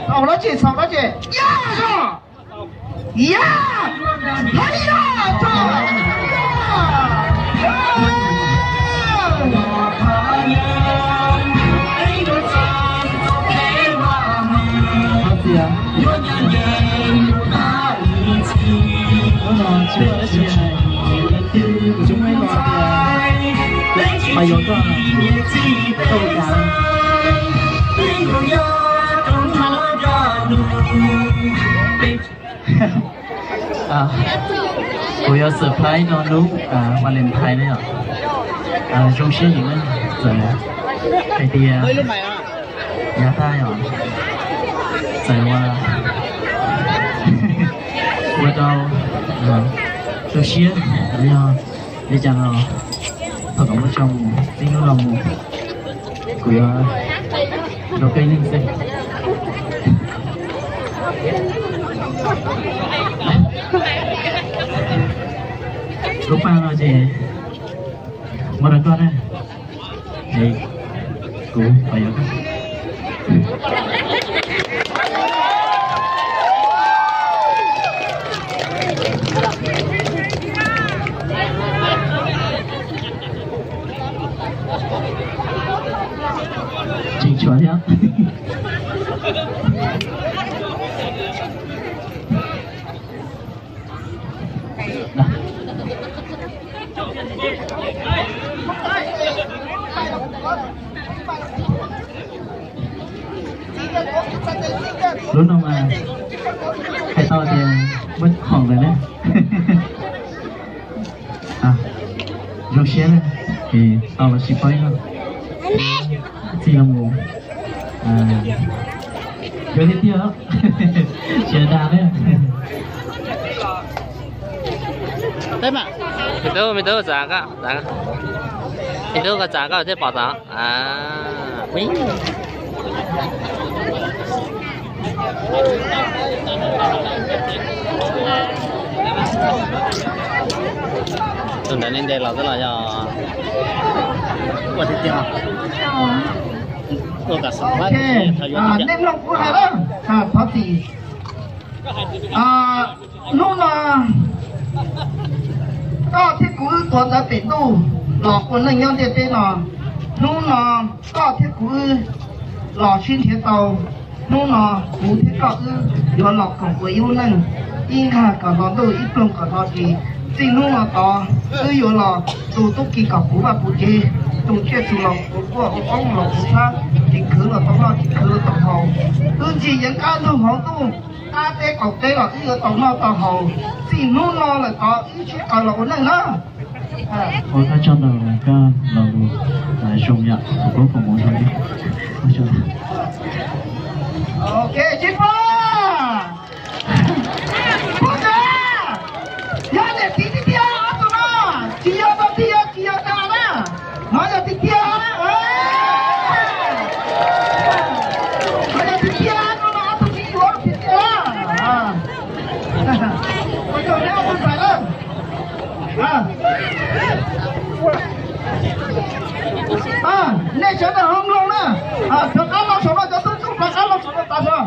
Xaus dab tsi, xaus dab tsi? Yaj! Yaj! Hais yaj! Tso! Yaj! Hnub no tsis muaj dab tsi hais, kuv tsis muaj ib lo tias hais yuav koj, koj ua cas? Kuv yuav surprise no lub Valentine ne yom. Zoo siab heev na, txawm hais tias yav tag yom, txawm ua, ua rau tu siab, yog li cas los thov kom muaj tso mus txij hnub no mus, kuv yuav rau koj ib leeg xwb. Lub paj no ces muab rau koj na. Kuv pab yuav koj. Tseem tshuav thiab. Lub no mas hais tau tias muaj khoom lawm na. Zoo siab na, es tau los sib paub ib zaug. Txij no mus yuav tiag tiag, tsis dag na. Me tub, me tub, txav koj, me tub, koj txav koj thiaj pom tau. Tus ntawd nej ntes los twb los yog ua tiag tiag. Nej mloog kuv hais na, thov txim. Hnub no koj thiab kuv wb tuav ntawv pem ntuj los ua neej nyob ntiaj teb no. Hnub no koj thiab kuv wb los sib nrhiav tau. Hnub no kuv thiab koj wb yuav los koom ua ib lub neej, ib nkag kom hlo ntuj ib ploog kom hlo tsev. Txij hnub no tod wb yuav los tu tub ki kom puv vaj puv tsev, tu tsiaj txhu los puv quaj, ua qoob los puv txhab, tsis khwv los tau noj, tsis khwv los tau haus. Wb ncig yeev qab ntug hauv ntuj, qab teb qaum teb los wb yuav tau noj tau haus. Txij hnub no lawm tod wb sib qawm los ua neej na. Ua koj tsaug ntau, koj los zoo yom, kuv kuj foom hmoov zoo li. Ua tsaug. Ok, tsis pub, pub ntawd, yog niam txiv tiag tiag ob tug no, tsis yog tau tiag, tsis yog dag na, no yog tiag tiag. No yog tiag tiag, no no ob tug sib yuav tiag tiag. Ua tsaug neb ob tug ntxhais na. Nej sawv daws ho mloog na, rov qab los saum no, cov tub txuj rov qab los saum no tas zog.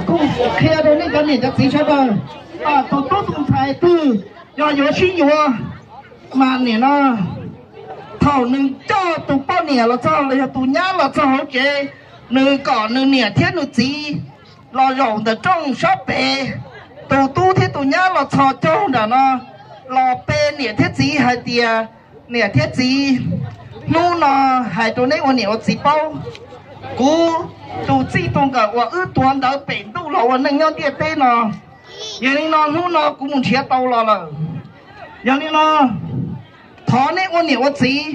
Kuj qhia rau nej cov niam cov txiv sawv daws, tus tub tus ntxhais twg yog yuav sib yuav mas nim no thaum nws coj tus poj niam los txog los yog tus nyab los txog hauv tsev, nws kom nws niam thiab nws txiv los zaum ntawm rooj sab pem, tus tub thiab tus nyab los txhos caug nram no, los pe niam thiab txiv hais tias, niam thiab txiv, hnub no hais rau neb ua niam ua txiv paub, kuv tus txij tus nkawm uas wb tuav ntawv pem ntuj los ua neej nyob ntiaj teb no, yog li no hnub no kuv mus nrhiav tau los lawm. Yog li no thov neb ua niam ua txiv,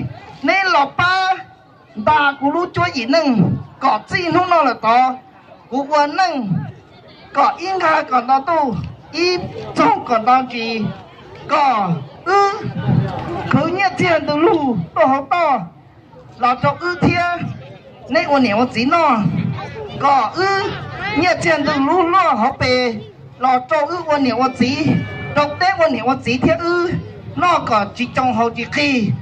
neb los pab nta kuv lub cuab yim neej kom txij hnub no lawm tod kuv ua neej kom ib nkag kom nto ntuj, ib txoog kom nto ntsis, kom wb khwv nyiaj txiag ntws lug tuaj hauv toj los rau wb thiab neb ua niam ua txiv noj, kom wb nyiaj txiag ntws lug luaj hauv pes los rau wb ua niam ua txiv, rau peb ua niam ua txiv thiab wb noj kom tsis tsoo haus tsis qig.